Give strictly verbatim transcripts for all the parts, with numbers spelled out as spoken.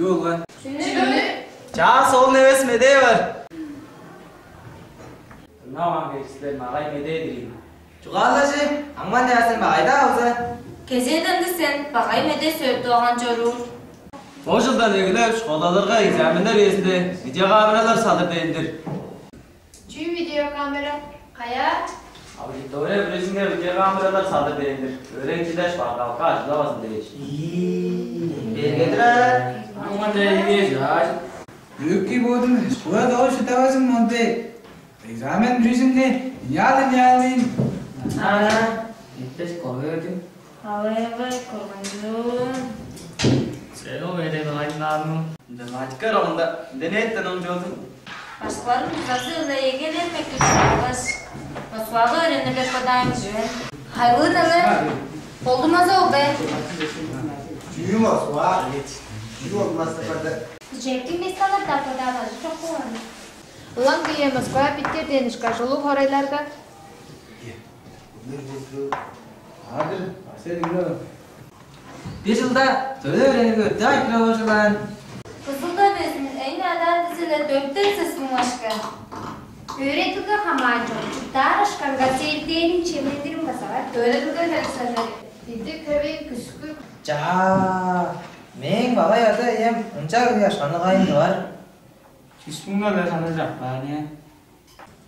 болган. Чаа, солун эвес медээ бар. Дыңнаваан кел силер, магай медээ дирейн. Чугаалажы, аңман яасан багайдаа алза. Кезээден сен багай медээ сөөртүп алган чоруур. Бо чылдан эгелеп школаларга экзаменнер үезинде видеокамералар салыр дээн-дир. Чүү видеокамера? Каяа? Аудитория бүрүзүнге видеокамералар салыр дээн-дир. Өөреникчилер шпаргалка ажылдавазын дээш. Бергедир аа. Аңман дээрге жааш. Өкки бодум школа доо шыдавазын монде. Экзамен бүрүзүнге иньяал иньяалын. Аа, эптес коргой бердим. Алай-алай, коргунчуун. Сен ол эден айлаанын. Математика урамында интернеттен оңчолдум. Башкыларым база-ла эгелээр мектепке баргаш, Москвага өөренип бек бодаан чүве. Хайырлы-даа. Болдумаза ол бе? Чүү Москва? Чүү болмас барды? Күчектиг месталар таппадаан ажы чок болган. Улам кире Москва, Питер дээн ышкаш улуг хоорайларга. Адыр, Арсен Игнатов. Бир чылда төле өөренирге өттү айтырып ожулаан. Кызылда безин эң адаан дизеле дөрттен сыскын башка. Өөредилге хамаан чок, чуптаар ышканга селдээрин чемнендирим база бар. Өөредилге херексели. Биди көвей күскү. Чаа, мээң багай ада ием ынча кыяшканы кайын бар. Үс муңга бе ханы чаппаан, э?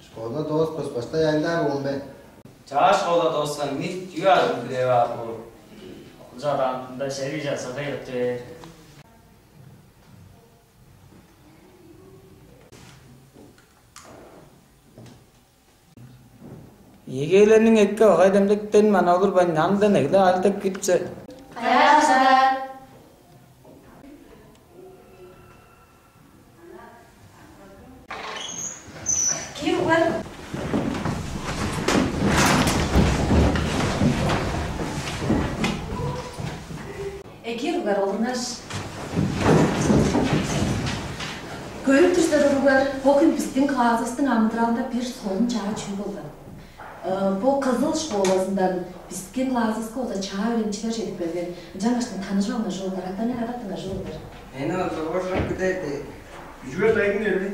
Школа доос баштай айлаар ол бе? Чаа, школа дооскан нип чүү ажыл билип аар боор. Окулча адаантында шериг чазырга ыйрып бээр. Эгээлерниң эки огай демдектен мана олурбайн, намдан эгле альдап кирипсе. Каяа база? Ким бар? Эки уруглар, олуңаш. Көрүп тур силер, уруглар, бо хүн бистиң классывыстың амыдыралында бир солун чаа чүү болган. Э, бо Кызыл школазындан бистиң классывыска болза чаа өөреникчилер чедип келген. Ынчангаштың таныжып алыңар, уруглар, аттарны кадаттыңар, уруглар. Эни ортогожак кидерди. Үжүгер дайгын бербей.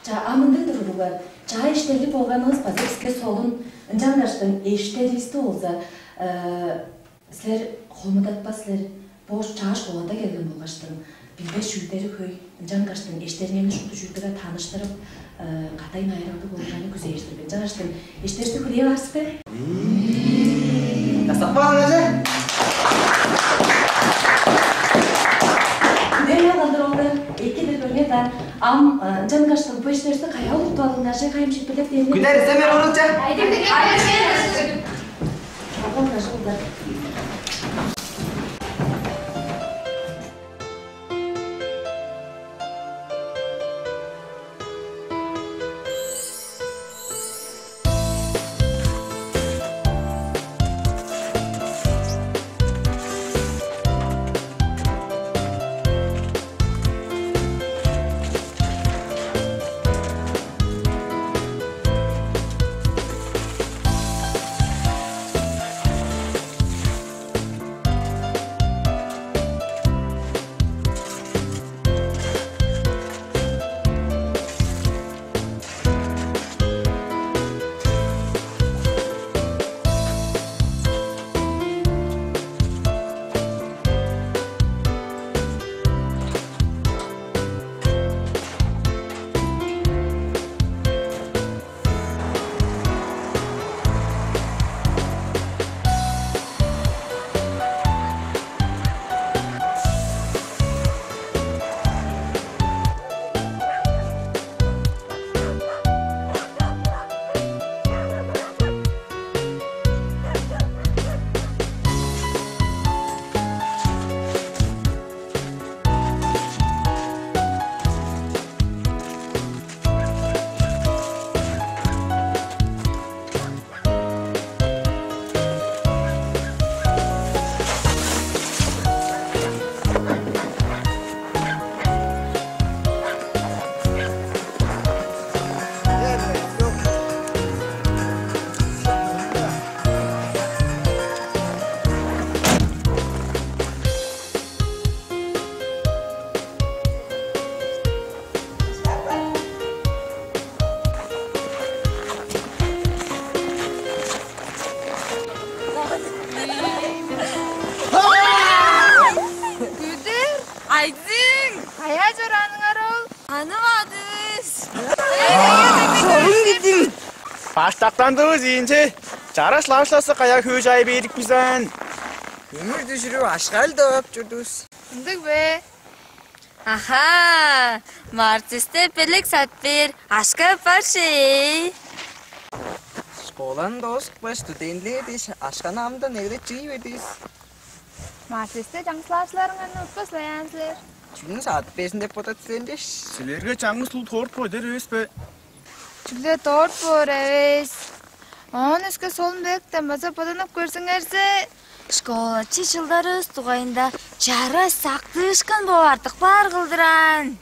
Ча, а мындыг-дыр, уруглар. Чаа эштерлиг болганывыс база биске солун. Ынчангаштың эштеривисти болза, э, силер хомудатпас силер. Бо чаа школада келген болгаштың, билбес чүүлдери хөй. Ынчангаштың эштериңерни шупту чүүлдерге таныштырып, э, катай найыралдыг болурганы күзээр-дир мен. Ынчангаштың эштеривисти хүлээп аар силер бе? Дастаппаан аже. Күдер алгандыр оңда, эки-дир көрген даан. Ам, э, ынчангаштың бо эштеривисти каяа олуртуп алыыңар, аже, кайым шиитпирлеп дээн мен? Күдер, сен мен орулча. Айдып, айдып, айдып. Алган ажылдар. Баштактандывыс ийинче. Чараш лавшласы кая хөөжай берип бизен. Өмүр дүжүрүп ашкал доп чурдувус. Ындыг бе? Аха, Марксисте белек сат бээр, ашка бар шей. Школаны доозупкаш, студентилер дээш ашканы амдан эгелеп чыый бердивис. Марксисте чаңгыслаашыларыңарны утпас-ла яан силер. Чүнү садып берзин деп бодат силер дээш. Силерге чаңгыс улуг торт боор эвес бе? Чүгле торт боор эвес. Оон өске солун белектен база боданып көрзүңерзе, школачы чылдарывыс дугайында чара сактыышкын бооп артып каар кылдыр аан.